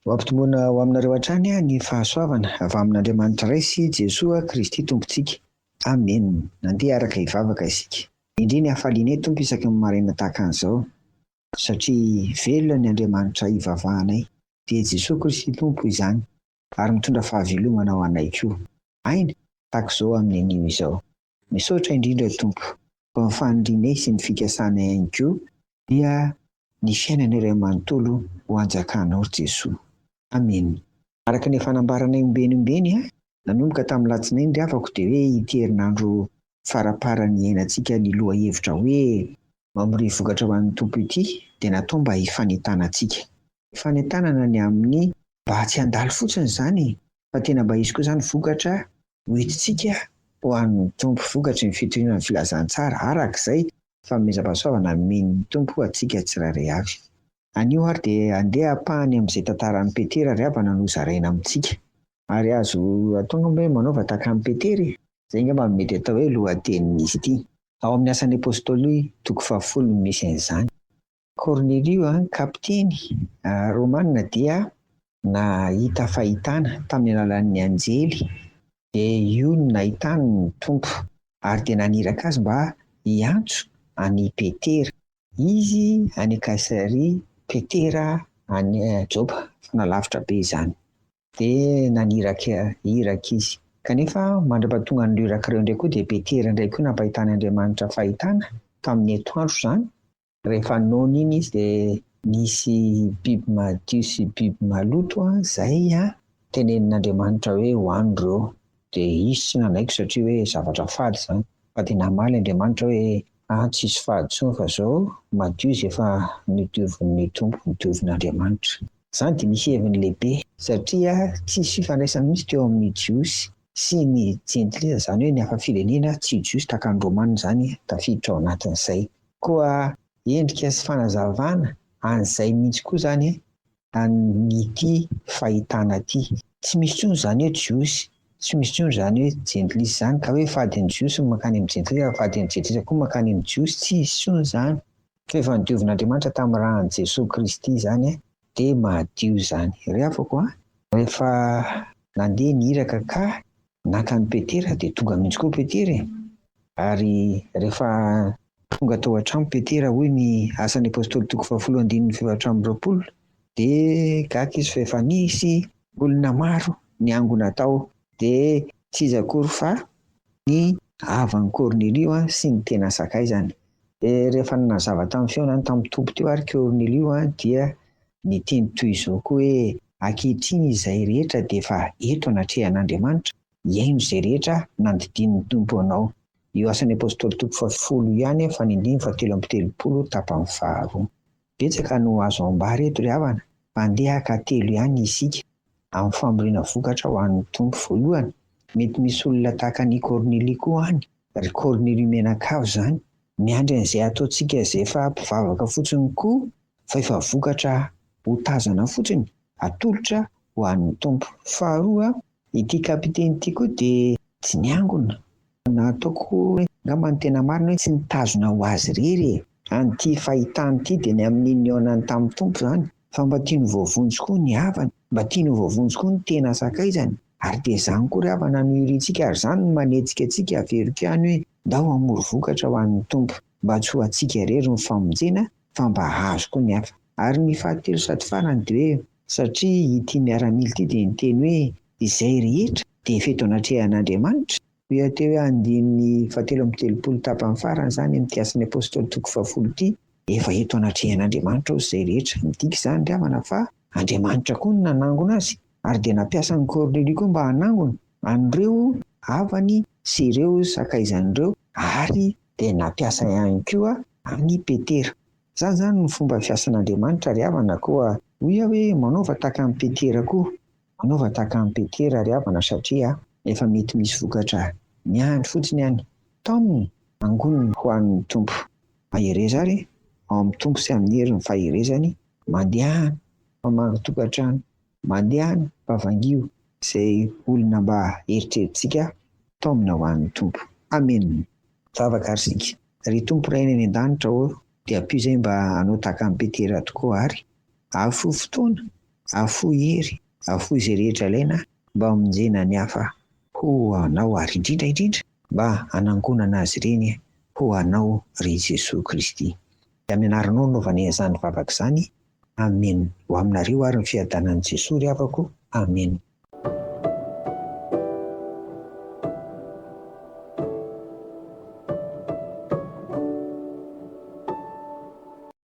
Ho ampitomboina ho aminareo hatrany ny fahasoavana avy amin'Andriamanitra Ray sy Jesoa Kristy Tompontsika. Amena. Andeha araka hivavaka isika. Endrey ny hafalianay Tompo isaky ny maraina tahaka an'izao, satria velona ny Andriamanitra ivavahanay, dia Jesoa Kristy Tompo izany, ary mitondra fahavelomana ho anay koa. Aina, tahaka izao amin'ny anio izao. Misaotra indrindra Tompo, fa ny fanirianay sy ny fikasanay ihany koa dia ny fiainanay iray manontolo ho anjakanao ry Jesoa. Amena. Araka ny efa nambaranay ombeny ombeny, nanomboka tamin'ny latsinainy ry havako dia hoe ity herinandro faraparany iainantsika ny lohahevitra hoe Mamoria vokatra ho an'ny Tompo ity dia natao mba hifanentanantsika. Fanentanana ny amin'ny mba tsy handalo fotsiny izany e, fa tena mba hisy koa izany vokatra hoentintsika ho an'ny Tompo, vokatry ny fitoriana ny filazantsara, araka izay fanomezam-pahasoavana nomen'ny Tompo antsika tsirairay avy. Anio ary dia andeha ampahany amin'izay tantaran'i Petera ry havana no hozaraina amintsika. Ary azo atao angamba hoe manaova tahaka an'i Petera e! Izay angamba no mety atao hoe lohatenin'izy ity. Ao amin'ny Asan'ny Apostoly toko fahafolo no misy an'izany. Kornelio, kapiteny romana dia nahita fahitana tamin'ny alalan'ny anjely, dia io no nahitany ny Tompo, ary dia naniraka azy mba hiantso an'i Petera. Izy any Kaisaria, Petera any Jopa, fa nalavitra be izany. Dia naniraka iraka izy. Kanefa mandra-pahatonga an'ireo iraka ireo indray koa dia Petera indray koa nampahitan'Andriamanitra fahitana, tamin'ny atoandro izany, Rehefa noana iny izy dia nisy biby madio sy biby maloto izay tenenin'Andriamanitra hoe hohano ireo. Dia izy tsy nanaiky satria hoe zavatra fady izany. Fa dia namaly Andriamanitra hoe ah tsisy fady intsony fa izao madio izay efa nodiovin'ny Tompo, nodiovin'Andriamanitra. Izany dia misy heviny lehibe satria tsisy fifandraisana mihitsy teo amin'ny Jiosy sy ny Jentilisa, izany hoe ny hafa firenena tsy Jiosy tahaka ny Romana izany tafiditra ao anatin'izay. Koa endrika sy fanazavana an'izay mihitsy koa izany an'ity fahitana ity. Tsy misy intsony izany hoe Jiosy, tsy misy intsony izany hoe Jentilisa izany, ka hoe fady ny Jiosy ny mankany amin'ny Jentilisa, fady ny Jentilisa koa mankany amin'ny Jiosy, tsy hisy intsony izany. Fa efa nodiovin'Andriamanitra tamin'ny ràn'i Jesoa Kristy izany dia madio izany. Ry havako a, rehefa nandeha ny iraka ka naka an'i Petera dia tonga mihitsy koa Petera e. Ary rehefa tonga tao an-trano Petera hoy ny Asan'ny Apostoly toko fahafolo andininy faha-24 dia gaga izy fa efa nisy olona maro niangona tao dia tsy iza akory fa ny havan'i Kornelio sy ny tena sakaizany. Dia rehefa nanazava tamin'ny fihaonany tamin'ny Tompo teo ary Kornelio dia niteny toy izao koa hoe, Ankehitriny izay rehetra dia efa eto anatrehan'Andriamanitra, hihaino izay rehetra nandidian'ny Tompo anao. Io Asan'ny Apostoly toko fahafolo io ihany fa ny andininy fahatelo amby telopolo tapany faharoa. Betsaka no azo ambara eto ry havana fa andeha haka telo ihany isika amin'ny famoriana vokatra ho an'ny Tompo. Voalohany, mety misy olona tahaka an'i Kornelio koa any, ry Kornelio mianakavy izany, miandry an'izay ataontsika izay efa mpivavaka fotsiny koa fa efa vokatra ho tazana fotsiny, atolotra ho an'ny Tompo. Faharoa, ity kapiteny ity koa dia tsy niangona, na ataoko hoe angamba ny tena marina hoe tsy nitazona ho azy irery e! An'ity fahitana ity dia ny amin'iny nihaonany tamin'ny Tompo izany, fa mba tiany ho voavonjy koa ny havany, mba tiany ho voavonjy koa ny tena sakaizany, ary dia izany koa ry havana no irintsika ary izany no manetsika antsika averiko ihany hoe ndao hamory vokatra ho an'ny Tompo, mba tsy ho antsika irery ny famonjena fa mba hahazo koa ny hafa. Ary ny fahatelo sady farany dia hoe satria ity miaramila ity dia niteny hoe izay rehetra dia efa eto anatrehan'Andriamanitra, Hoy aho teo hoe andininy fahatelo amby telopolo tapany farany izany amin'ity Asan'ny Apostoly toko fahafolo ity, efa eto anatrehan'Andriamanitra hozy izay rehetra. Midika izany ry havana fa Andriamanitra koa no nanangona azy ary dia nampiasa an'i Kornelio koa mba hanangona an'ireo havany sy ireo sakaizany ireo ary dia nampiasa ihany koa an'i Petera. Izany izany no fomba fiasan'Andriamanitra ry havana koa hoy aho hoe manaova tahaka an'i Petera koa. Manaova tahaka an'i Petera ry havana satria efa mety misy vokatra miandry fotsiny any. Taominy, angoniny ho an'ny Tompo. Mahereza ary ao amin'ny Tompo sy amin'ny heriny faherezany, mandehana mpamangy tokantrano, mandehana mpavangio izay olona mba eritreritritsika taomina ho an'ny Tompo. Amen. Vavaka ary isika. Ry Tompo Rainay any an-danitra ô, dia ampio izay mba hanao tahaka an'i Petera tokoa ary ahafoy fotoana. Afoy hery, afoy izay rehetra ilaina mba hamonjena ny hafa ho Anao ary indrindra indrindra mba hanangonana azy ireny ho Anao ry Jesoa Kristy. Dia amin'ny anaranao no anaovanay an'izany vavaka izany. Amen. Ho aminareo ary ny fiadanan'i Jesoa ry havako. Amen.